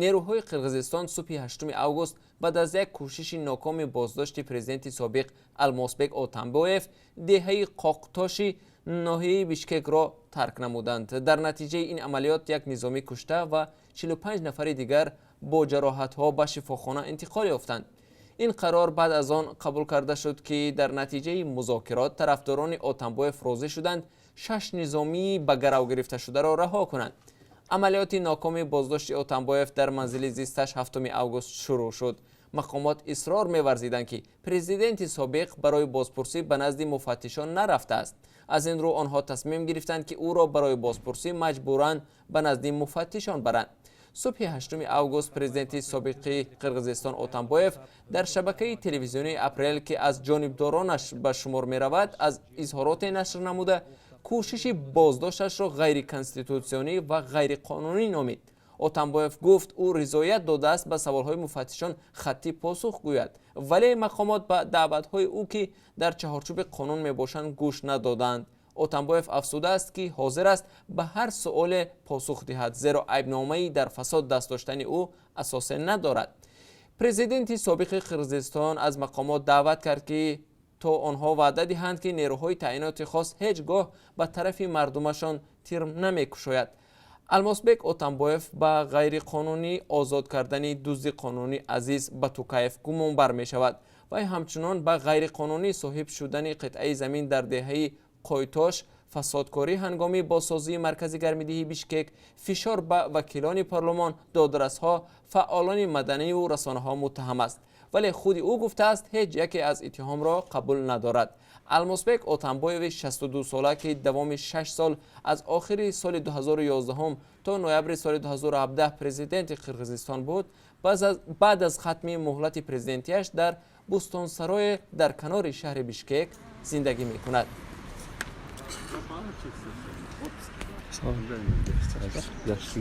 Нерӯҳои Қирғизистон субҳи 8 август баъд аз як кӯшиши нокоми боздошти президенти собиқ Алмосбек Отамбоев деҳаи Қоқтоши ноҳияи Бишкекро тарк намуданд. Дар натиҷаи ин амалиёт як низомӣ кушта ва 45 нафари дигар бо ҷароҳатҳо ба шифохона интиқол ёфтанд. Ин қарор баъд аз он қабул карда шуд, ки дар натиҷаи музокирот тарафдорони Отамбоев розӣ шуданд шаш низомии ба гарав гирифташударо раҳо кунанд. Амалиёти нокоми боздошти Отамбоев дар манзили зисташ 7 август шурӯъ шуд. Мақомот исрор меварзиданд, ки президенти собиқ барои бозпурсӣ ба назди муфаттишон нарафтааст. Аз ин рӯ онҳо тасмим гирифтанд, ки ӯро барои бозпурсӣ маҷбуран ба назди муфаттишон баранд. Субҳи 8 август президенти собиқи Қирғизистон Отамбоев дар шабакаи телевизионии «Апрел», ки аз ҷонибдоронаш ба шумор меравад, аз изҳороте нашр намуда, кӯшиши боздошташро ғайриконститутсионӣ ва ғайриқонунӣ номид. Отамбоев гуфт, ӯ ризоят додааст ба саволҳои муфаттишон хаттӣ посух гӯяд, вале мақомот ба даъватҳои ӯ, ки дар чаҳорчӯби қонун мебошанд, гӯш надоданд. Отамбоев афзудааст, ки ҳозир аст ба ҳар суоле посух диҳад, зеро айбномаи дар фасод даст доштани ӯ асосе надорад. Президенти собиқи Қирғизистон аз мақомот даъват кард, ки то онҳо ваъда диҳанд, ки нерӯҳои таъиноти хос ҳеҷ гоҳ ба тарафи мардумашон тир намекушояд. Алмосбек Отамбоев ба ғайриқонунӣ озод кардани дузди қонунӣ Азиз Батукаев гумонбар мешавад. Вай ҳамчунон ба ғайриқонунӣ соҳиб шудани қитъаи замин дар деҳаи Қойтош, фасодкорӣ ҳангоми бозсозии маркази гармидиҳии Бишкек, фишор ба вакилони парлумон, додрасҳо, фаъолони маданиву расонаҳо муттаҳам аст, вале худи ӯ гуфтааст, ҳеҷ яке аз иттиҳомро қабул надорад. Алмосбек Отамбоеви 62сола, ки давоми 6 сол аз охири соли 2011 то ноябри соли 2017 президенти Қирғизистон буд, баъд аз хатми муҳлати президентиаш дар бӯстонсарое дар канори шаҳри Бишкек зиндагӣ мекунад. Жакшы.